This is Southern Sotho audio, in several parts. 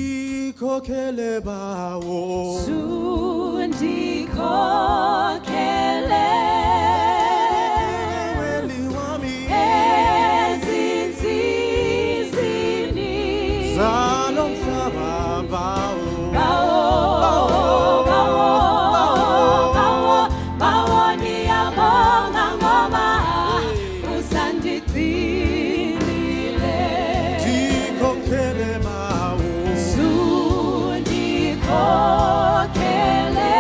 Ndikhokhele bawo. Sundikhokhele. Weli wami. Ezinsizini. Zalo mhlaba bawo. Bawo, bawo, bawo, bawo, ngiyabonga ngoba usandigcinile. Ndikhokhele bawo. Sundikhokhele.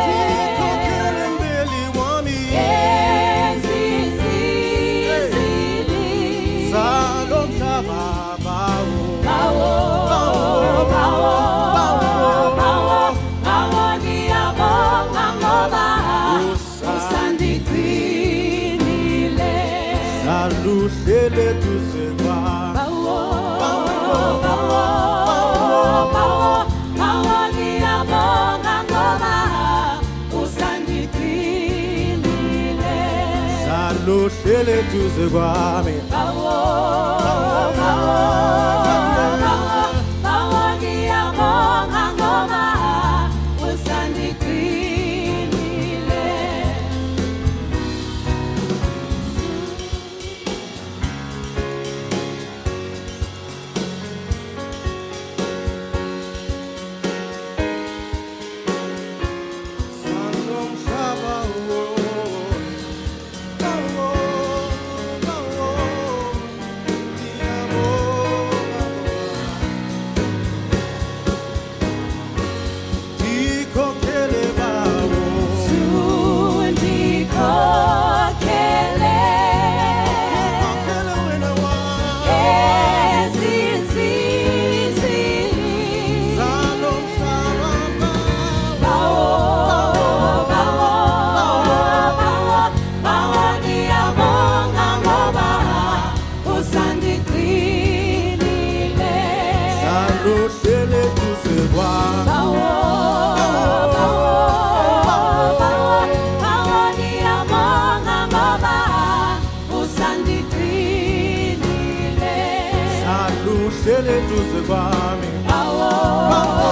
Ndikhokhele mbeli wami. Ezinsizini. Zalo mhlaba bawo. Bawo, bawo, bawo, bawo, ngiyabonga ngoba usandigcinile. Saluhlele duze kwami. Bawo, bawo, bawo, bawo, ngiyabonga ngoba usandigcinile. Saluhlele duze kwami. Bawo, bawo, bawo, bawo, ngiyabonga ngoba usandigcinile. Zalo mhlaba wo. Bawo, bawo, ngiyabonga ngoba. Ndikhokhele bawo. Sundikhokhele. Ndikhokhele wena wami. Ezinsizini. Zalo mhlaba bawo. Bawo, bawo, bawo, bawo, ngiyabonga ngoba usandigcinile. Saluhlele duze kwami. Bawo, bawo, bawo, bawo, ngiyabonga ngoba usandigcinile. Saluhlele duze kwami. Bawo, bawo,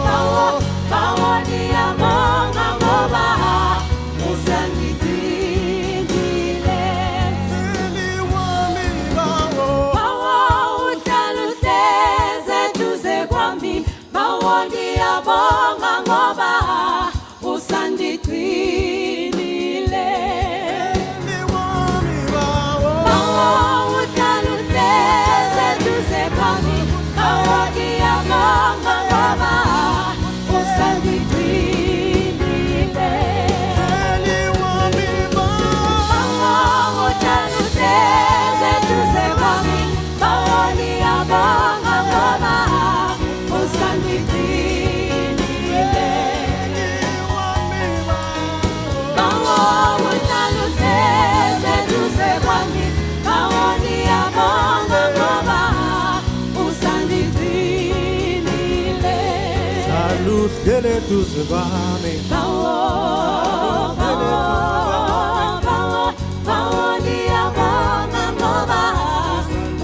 bawo, bawo, ngiyabonga ngoba usandigcinile. Mveli wami bawo. Bawo, uhlala uhlezi eduze kwami. Bawo, ngiyabonga ngoba usandigcinile. Mveli wami bawo. Bawo, uhlala uhlezi eduze kwami. Bawo, ngiyabonga ngoba usandigcinile. Mveli wami bawo. Bawo, uhlala uhlezi eduze kwami. Bawo, ngiyabonga ngoba usandigcinile. Mveli wami bawo. Bawo, uhlala uhlezi eduze kwami. Bawo, ngiyabonga ngoba usandigcinile. Saluhlele duze kwami. Bawo, bawo, bawo, bawo, ngiyabonga ngoba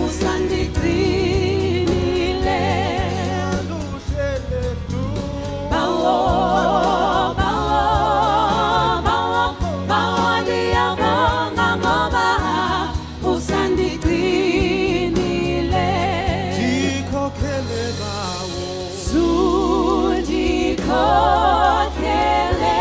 usandigcinile. Saluhlele duze. Bawo, bawo, bawo, bawo, ngiyabonga ngoba usandigcinile. Ndikhokhele bawo. Sundikhokhele.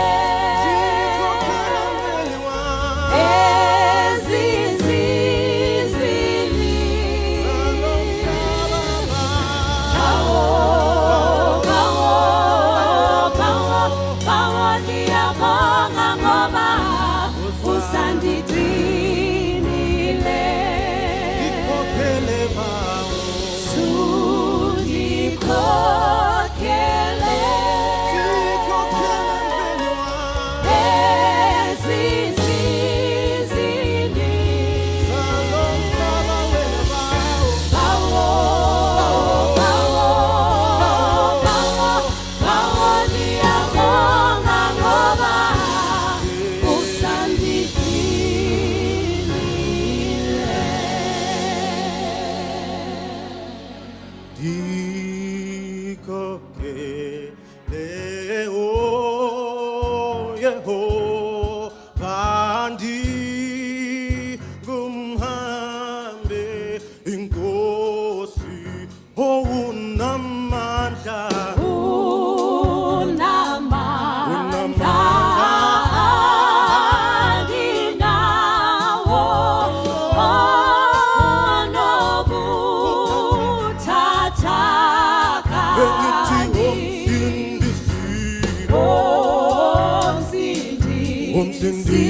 Umsindisi,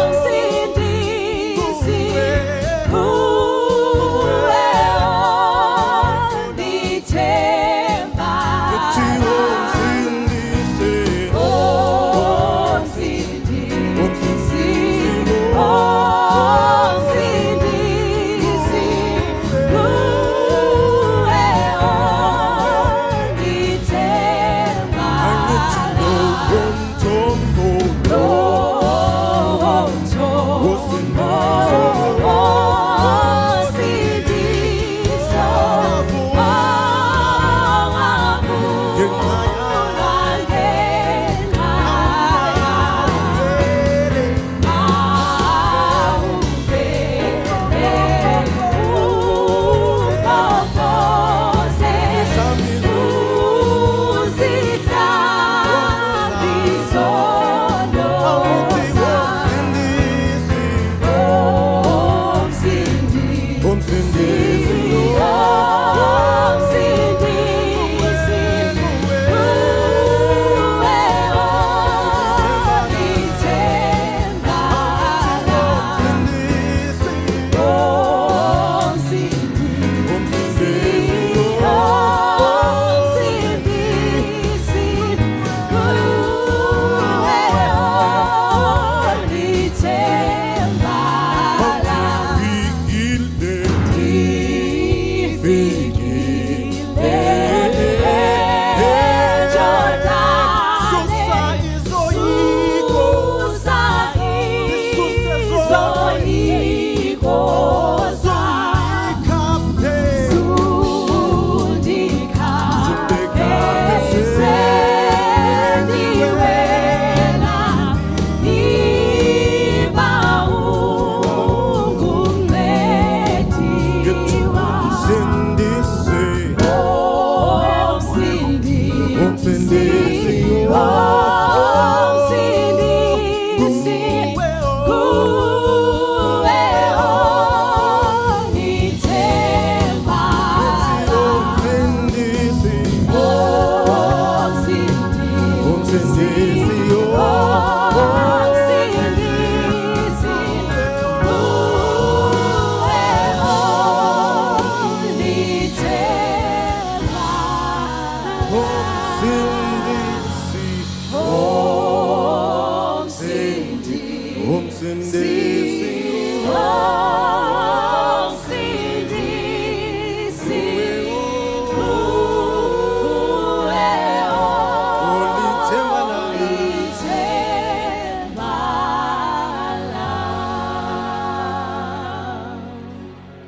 Umsindisi, kuwe ithemba. Uthi umsindisi, Umsindisi, Umsindisi, kuwe ithemba. Angithi lowo mthombo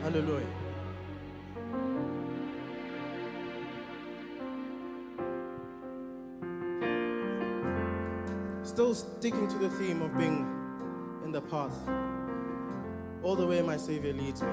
Hallelujah. Still sticking to the theme of being in the path, all the way my Savior leads me.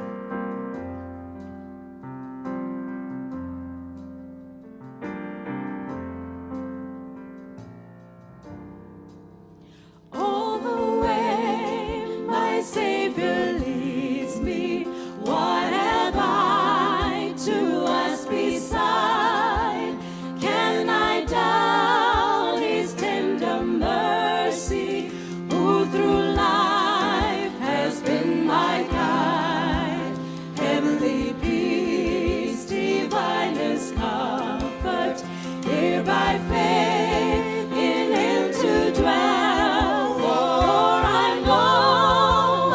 All the way my Savior leads me, what have I to ask beside? Can I doubt His tender mercy, who through life has been my guide? Heavenly peace, divinest comfort, here by faith in Him to dwell. For I know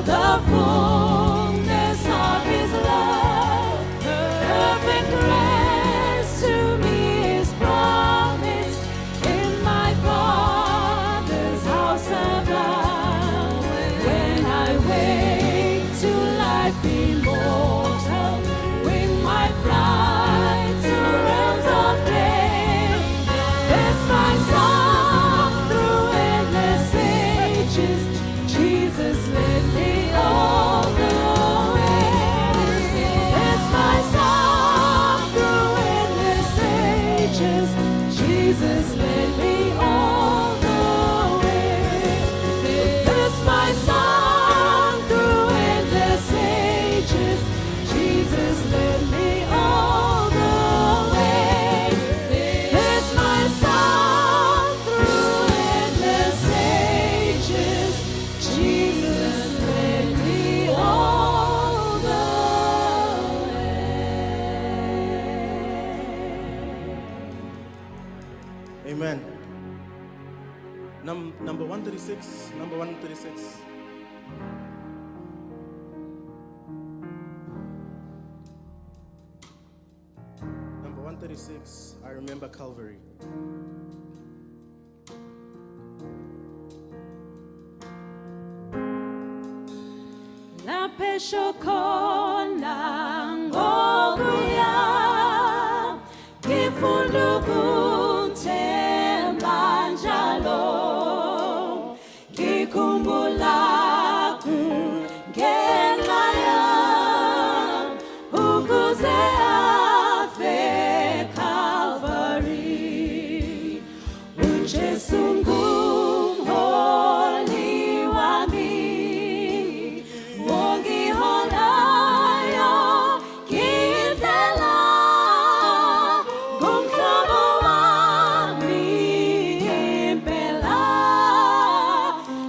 The fullness of His love, perfect rest to me is promised in my Father's house above. When I wake to life immortal, wing my flight to realms of day. This my song through endless ages. Jesus led me all the way. This my song through endless ages. Jesus led me all the way. This my song through endless ages. Jesus led me all the way. This my song through endless ages. Jesus led me all the way. Amen. Number 136. Number 136. Number 136, I remember Calvary. Lapho esho khona ngokuya ngifunda ukuthemba njalo ngikhumbula kungenxa yami ukuze afe Calvary. uJesu ngumholi wami ongiholayo ngindlela ngumhlobo wami impela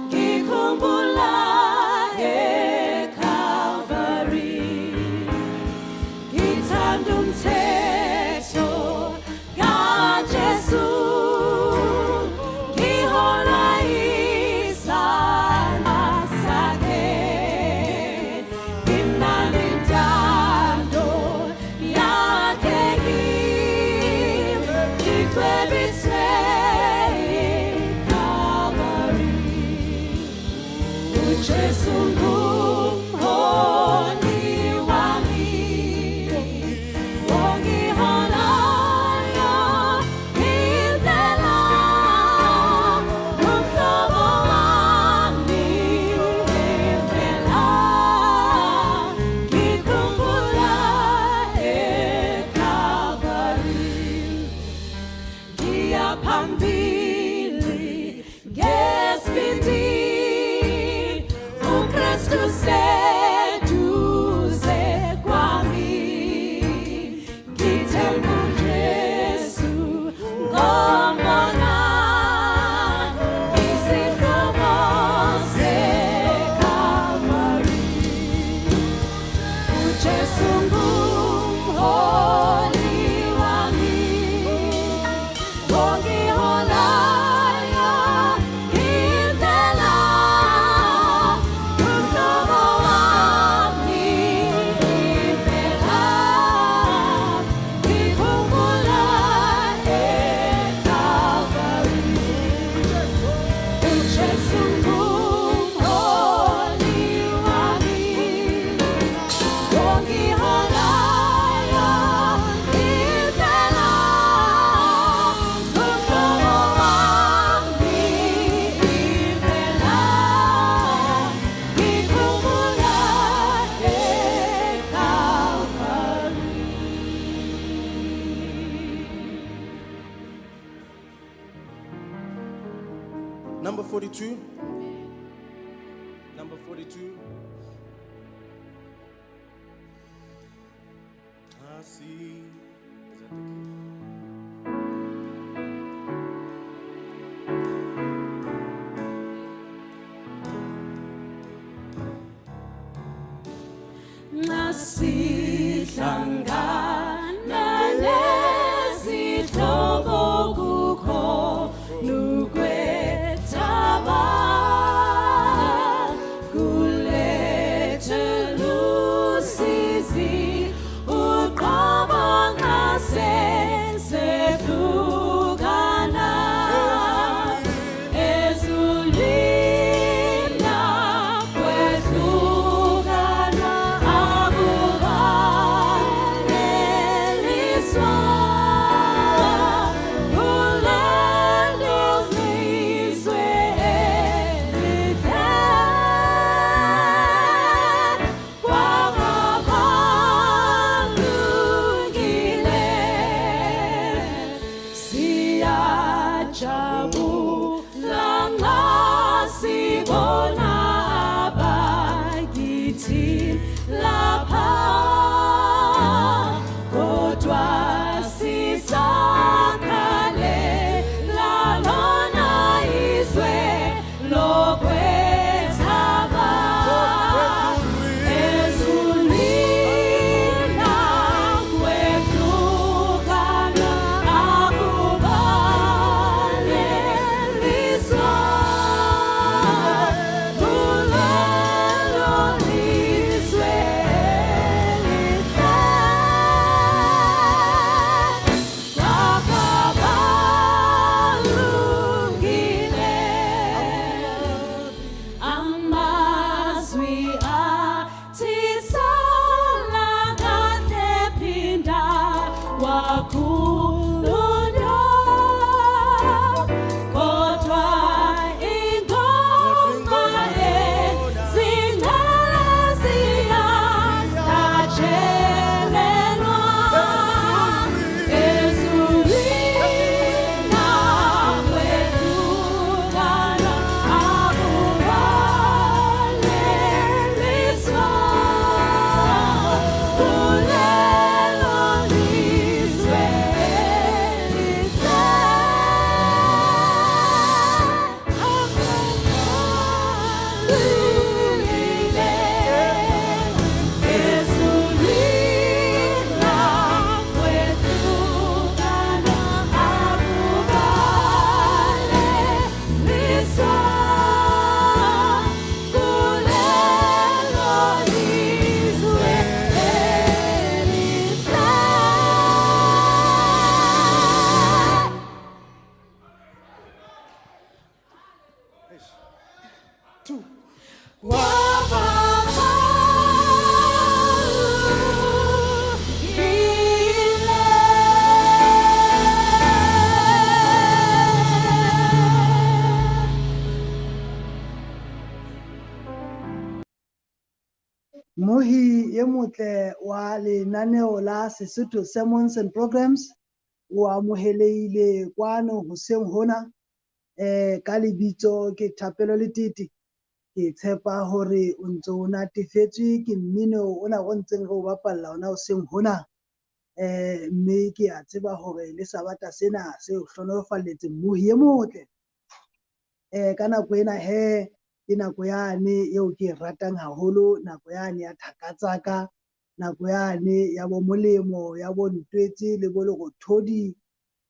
ngikhumbula eCalvary. Ngithanda umthetho kaJesu ngihola isandla sakhe imnandi intando yakhe kimi ngicwebiswe eCalvary. uJesu ngumholi wami ongiholayo indlela umhlobo wami impela ngikhumbula eCalvary. Ngiya phambili ngesibindi uKristu seduze kwami ngithemba uJesu ngombona isihlobo seKalvari. uJesu ngumholi wami ongiholayo indlela umhlobo wami impela ngikhumbula eCalvary. uJesu ngumholi wami ongiholayo indlela umhlobo wami impela ngikhumbula eCalvary. Number 42. Number 42. I see. Is that the key? Nasihlangana nezihlobo kukho nukwethaba kuleyo. Ezulwini nakwehlukana akubaleliswa kulelo lizwe elihle. Two. Mmohi e motle wa lenaneo la Sesotho Sermons and Programs o amohelehile kwano hoseng hona ka lebitso ke Thapelo Letete. Ke tshepa hore o ntso o natefetswe ke mmino ona o ntseng re o bapalla ona hoseng hona. Mme ke a tseba hore le sabata sena se o hlohonolofalletse mmohi e motle. Ka nako ena he ke nako yane eo ke e ratang haholo, nako yane ya thaka tsa ka, nako yane ya bo Molemo, ya bo Ntwetse le bo Lerothodi,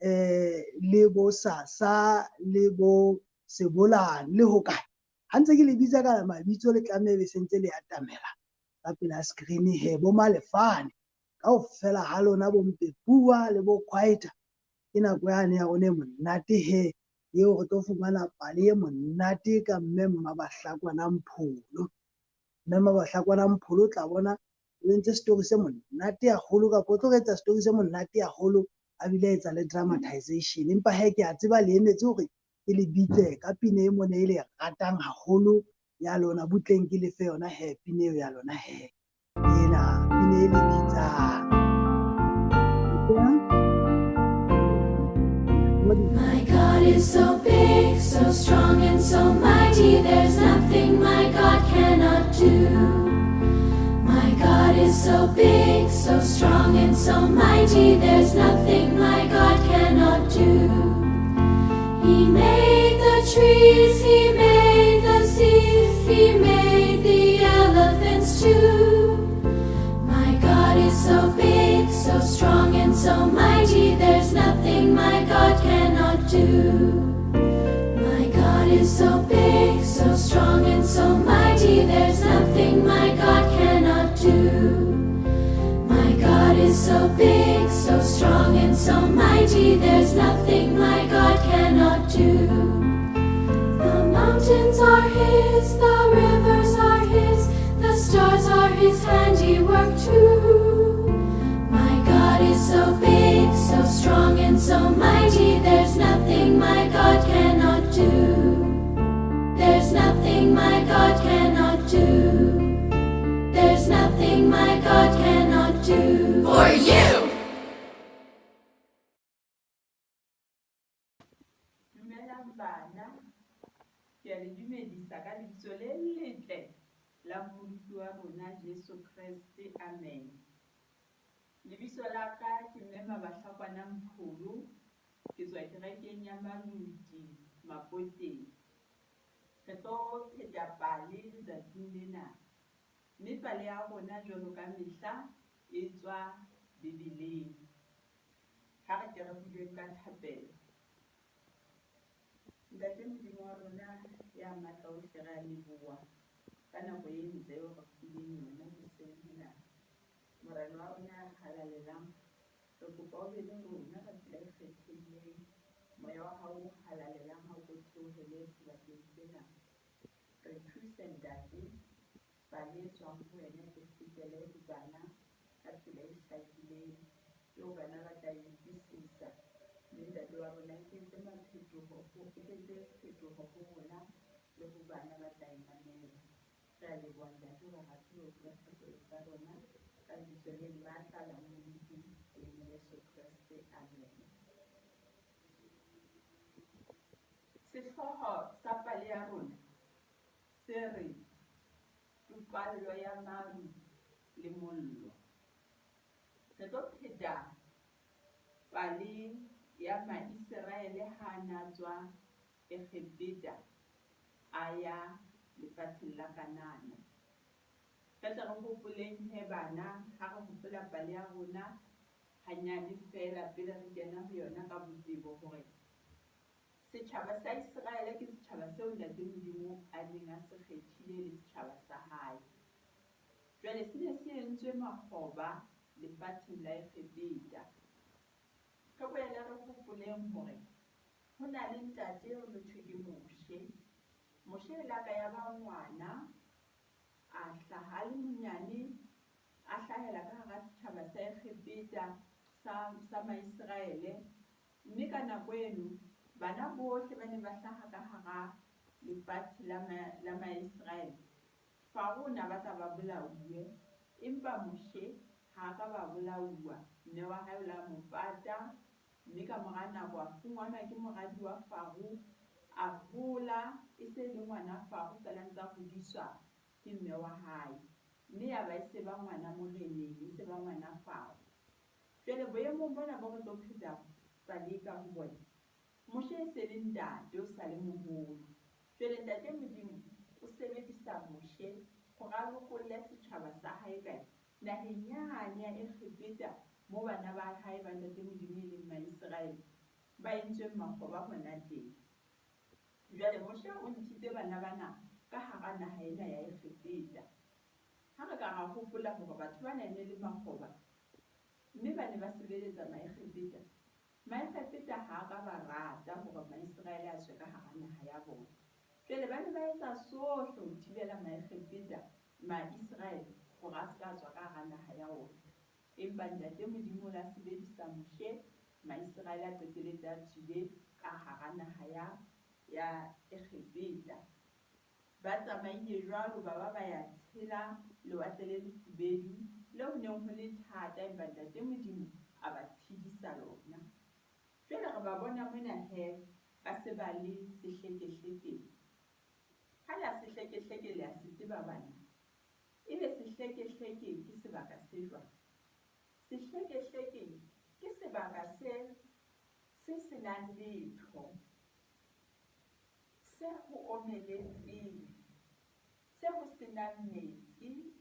le bo Sasa le bo Sebolane le ho kae. Ha ntse ke le bitsa ka mabitso le tlameha be sentse le atamela ka pela screen he, bo Malefane kaofela ha lona, bo Mpepua le bo Quiet. Ke nako yane ya rona e monate he, eo re tlo fumana pale e monate ka mme Mmabahlakwana Mpholo. Mme Mmabahlakwana Mpholo o tla bona o entse story se monate haholo, kapa o tlo re etsa story se monate haholo, a bile a etsa le dramatization. Empa he ke a tseba le emetse hore ke le bitse ka pina e mona e le ratang haholo ya lona. Butleng ke lefe yona he, pina eo ya lona he. Ena pina e le bitsang. My God is so big, so strong and so mighty, there's nothing my God cannot do. My God is so big, so strong and so mighty, there's nothing my God cannot do. He made the trees, he made the seas, he made the elephants too. My God is so big, so strong and so mighty, there's nothing my God cannot do. My God is so big, so strong and so mighty, there's nothing my God cannot do. My God is so big, so strong and so mighty, there's nothing my God cannot do. The mountains are his, the rivers are his, the stars are his handiwork too. My God is so big, so strong and so mighty, there's nothing my God cannot do. There's nothing my God cannot do. There's nothing my God cannot do. For you! Dumelang bana, ke a le dumedisa ka lebitso le letle la Mmoloki wa rona Jesu Kreste. Amen. Lebitso la ka ke Mme Mabahlakwana Mpholo, ke tswa kerekeng ya Maluti Mapoteng. Re tlo pheta pale letsatsing lena, mme pale ya rona jwalo ka mehla e tswa Bibeleng. Ha re ke re buleng ka thapelo. Ntate Modimo wa rona ya matla ohle, re a leboha ka nako e ntle eo re fileng yona hoseng hona. Morena wa rona ya halalelang, re kopa o be le rona ka tsela e kgethehileng. Moya wa hao o halalelang ha o ko theohele sebakeng sena. Re thuse ntate, pale e tswang ho wena e fetele ho bana ka tsela e hlakileng, eo bana ba tla e utlwisisa. Mme ntate wa rona e etse maphetoho, e etse phetoho ho rona le ho bana ba tla e mamela. Re a leboha ntate hore ha tsebe ho utlwa thapelo tsa rona ka lebitso le matla la Mmoloki e leng Jesu Kreste. Amen. Sehlooho sa pale ya rona se re topallo ya maru le mollo. Re tlo pheta pale ya Maiseraele ha na tswa Egepeta a ya lefatsheng la Kanana. Re tle re hopoleng he bana, ha re hopola pale ya rona hanyane feela pele re kena ho yona ka botebo hore setjhaba sa Iseraele ke setjhaba seo Ntate Modimo a neng a se kgethile e le setjhaba sa hae. Jwale se ne se entswe makgoba lefatsheng la Egepeta. Re boele re hopoleng hore ho na le ntate eo ho thwe ke Moshe. Moshe e la ka ya ba ngwana, a hlaha a le monyane, a hlahela ka hara setjhaba sa Egepeta sa, sa Maiseraele. Mme ka nako eno bana bohle ba ne ba hlaha ka hara lefatshe la, ma, la Maiseraele. Faro o ne a batla ba bolauwe, empa Moshe ha a ka ba bolauwa. Mme wa hae o la mo pata, mme ka mora nako a fumanwa ke moradi wa Faro, a hola e se e le ngwana Faro feela a ntse a hodiswa ke mme wa hae. Mme ya ba e se ba ngwana moreneng, e se ba ngwana Faro. Jwale boemong bona bo re tlo pheta pale e ka ho bona, Moshe e se le ntate, o sa le moholo. Jwale Ntate Modimo o sebedisa Moshe hore a lokolle setjhaba sa hae kae? Naheng yane ya Egepeta moo bana ba hae ba Ntate Modimo e leng Maiseraele ba entsweng makgoba hona teng. Jwale Moshe o ntshitse bana bana ka hara naha ena ya Egepeta. Ha re ka ra hopola hore batho bana e ne le makgoba mme ba ne ba sebeletsa Maegepeta, Maegepeta ha a ka ba rata hore Maiseraele a tswe ka hara naha ya bona. Jwale ba ne ba etsa sohle ho thibela Maegepeta, Maiseraele hore a se ka tswa ka hara naha ya ona. Empa Ntate Modimo o la sebedisa Moshe, Maiseraele a qeteletse a tswile ka hara naha ya, ya Egepeta. Ba tsamaile jwalo ba ba ba ya tshela Lewatle le Lefubedu le ho neng ho le thata, empa Ntate Modimo a ba tshedisa lona. Jwale re ba bona mona he ba se ba le sehlekehlekeng. Ha la sehlekehleke le a se tseba bana? Ebe sehlekehleke ke sebaka se jwang? Sehlekehleke ke sebaka se se se nang letho. Se ho omeletseng, se ho se nang metsi,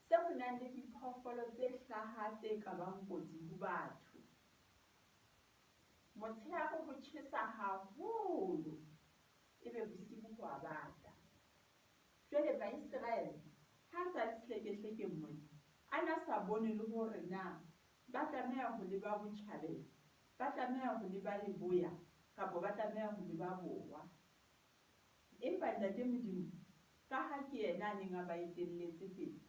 se ho nang le diphoofolo tse hlaha tse ka bang kotsi ho batho. Motshehare ho tjhesa haholo, ebe bosibu ho a bata. Jwale Baiseraele ha a sa le sehlekehlekeng mona, a na sa bone le hore na ba tlameha ho leba botjhabela, ba tlameha ho leba leboya, kapa ba tlameha ho leba borwa. Empa Ntate Modimo, kaha ke yena a neng a ba etelletse pele,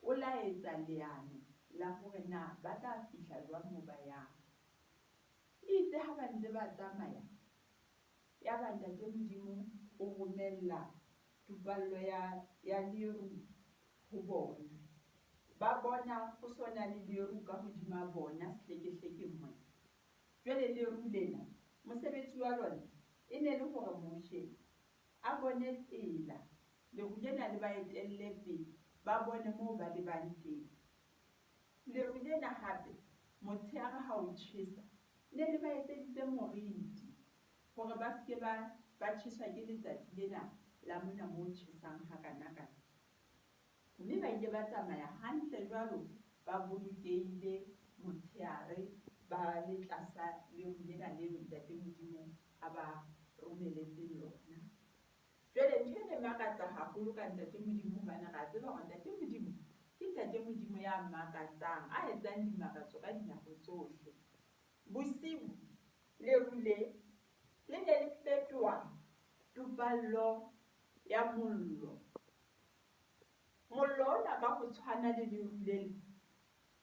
o la etsa leano la hore na ba tla fihla jwang moo ba yang. Eitse ha ba ntse ba tsamaya, yaba Ntate Modimo o romella topallo ya, ya leru ho bona. Ba bona ho so na le leru ka hodima bona sehlekehlekeng mona. Jwale leru lena, mosebetsi wa lona e ne le hore Moshe a bone tsela, leru lena le ba etelle pele, ba bone moo ba lebang teng. Leru lena hape, motshehare ha o tjhesa, ne le ba etseditse moriti hore ba se ke ba, ba tjheswa ke letsatsi lena la mona moo ho tjhesang hakanakana. Mme ba ile ba tsamaya hantle jwalo, ba bolokehile motshehare, ba le tlasa leru lena leo Ntate Modimo a ba romeletseng lona. Jwale ntho e ne makatsa haholo ka Ntate Modimo, hobane re a tseba hore Ntate Modimo ke Ntate Modimo ya makatsang, a etsang dimakatso ka dinako tsohle. Bosiu leru le le ne le fetoha topallo ya mollo. Mollo ona ka ho tshwana le leru lena,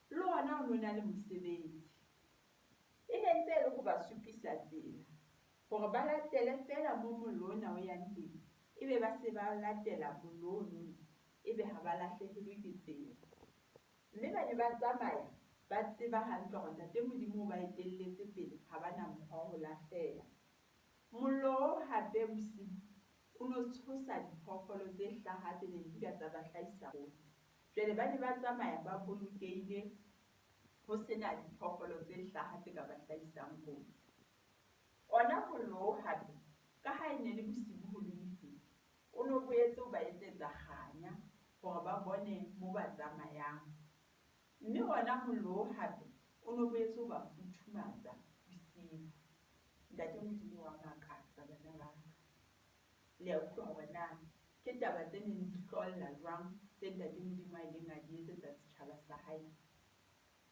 le ona o ne o na le mosebetsi. E ne ntse e le ho ba supisa tsela, hore ba latele feela moo mollo ona o yang teng, ebe ba se ba latela mollo onono, ebe ha ba lahlehelwe ke tsela. Mme ba ne ba tsamaya ba tseba hantle hore Ntate Modimo o ba etelletse pele, ha ba na mokgwa wa ho lahleha. Mollo oo hape bosiu o no tshosa diphoofolo tse hlaha tse neng di ka tsa ba hlahisa kotsi. Jwale ba ne ba tsamaya ba bolokehile ho se na diphoofolo tse hlaha tse ka ba hlahisang kotsi. Ona mollo oo hape, ka ha e ne le bosibu ho le lefifi, O no boetse o ba etsetsa kganya hore ba bone mo ba tsamayang. Mme ona mollo oo hape o no boetse o ba futhumatsa bosiu. Ntate Modimo wa makatsa bana ba ka. Le a utlwa hore na ke taba tse neng di hlolla jwang tse Ntate Modimo a ileng a di etsetsa setjhaba sa hae.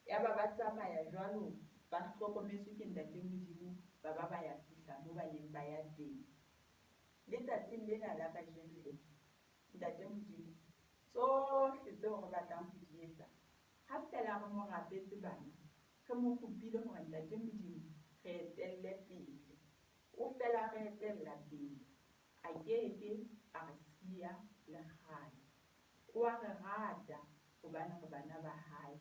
Yaba ba tsamaya jwalo ba hlokometswe ke Ntate Modimo ba ba ba ya fihla mo ba neng ba ya teng. Le tsatsing lena la kajeno lena, Ntate Modimo, tsohle tseo re batlang ho di etsa, ha feela re mo rapetse bana, re mo kopile hore Ntate Modimo re etelle pele. O fela a re etella pele, a keke a re siya le kgale. O a re rata hobane re bana ba hae.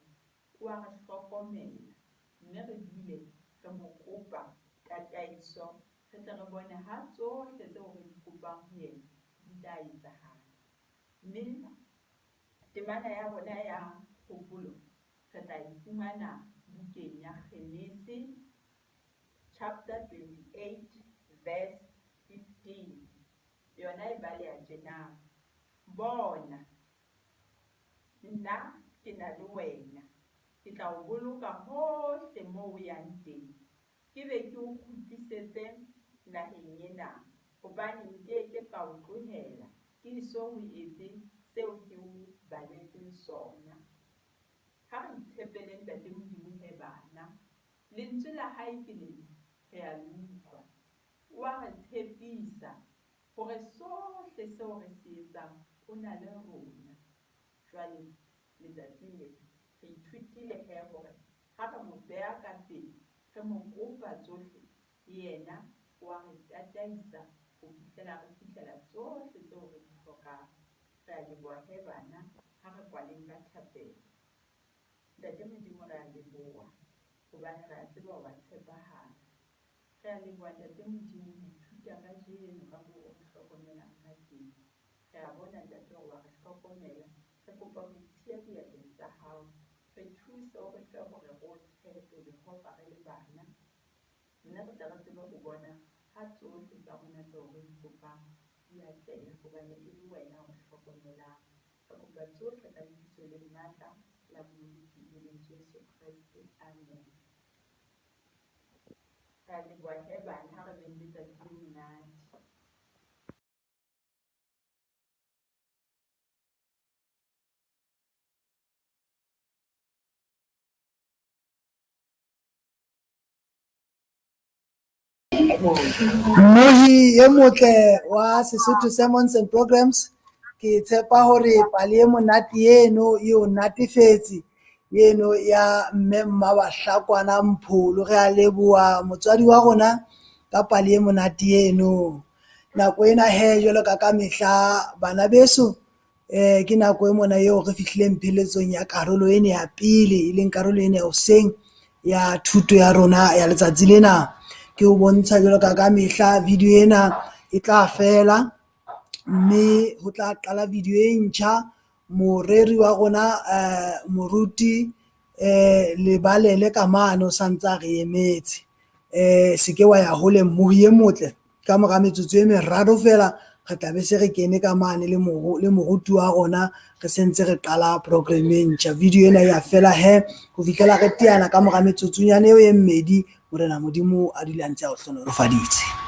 O a re hlokomela mme re dule re mo kopa tataiso re tle re bone ha tsohle tseo re di kopang ho yena di tla etsahala. Mme temana ya rona ya kgopolo re tla e fumana bukeng ya Genese chapter 28 verse 15. Yona e baleha tjena. Bona, nna ke na le wena, ke tla o boloka hohle moo o yang teng, ke be ke o kgutlisetse naheng ena, hobane nkeke ka o tlohela ke eso ho etse seo ke o baletseng sona. Ha re itshepele Ntate Modimo he bana. Lentswe la hae ke lena, re a le utlwa. O a re tshepisa hore sohle seo re se etsang o na le rona. Jwale letsatsing lena re ithutile he hore ha re mo beha ka pele, re mo kopa tsohle, yena o a re tataisa ho fihlela re fihlela tsohle tseo re di hlokang. Re a leboha he bana, ha re kwaleng ka thapelo. Ntate Modimo re a leboha hobane re a tseba wa tshepahala. Re a leboha Ntate Modimo ho ithuta kajeno ka moo o re hlokomelang ka teng. Re a bona Ntate hore wa re hlokomela. Re kopa ho itshiya diatleng tsa hao. Re thuse o re fe hore re o tshepe Jehova re le bana. Mme re tle re tsebe ho bona ha tsohle tsa rona tseo re di kopang di atleha hobane e le wena o re hlokomelang. Re kopa tsohle ka lebitso le matla la Mmoloki e leng Jesu Kreste. Amen. Re a leboha he bana, ha re beng letsatsi le monate. Mmohi e motle wa Sesotho Sermons and Programs, ke tshepa hore pale e monate eno e o natefetse eno ya mme Mmabahlakwana Mpholo. Re a leboha motswadi wa rona ka pale e monate eno. Nako ena he jwalo ka ka mehla bana beso ke nako e mona eo re fihlileng pheletsong ya karolo ena ya pele, e leng karolo ena ya hoseng ya thuto ya rona ya letsatsi lena. Ke o bontsha jwalo ka ka mehla video ena e tla fela mme ho tla qala video e ntjha. Moreri wa rona moruti Lebalele ka mane o santse a re emetse. Se ke wa ya hole mmohi e motle, ka mora metsotso e meraro feela re tla be se re kene ka mane le le moruti wa rona re sentse re qala program e ntjha. Video ena ya fela he ho fihlela re teana ka mora metsotsonyana eo e mmedi, Morena Modimo a dule a ntse a o hlohonolofaditse.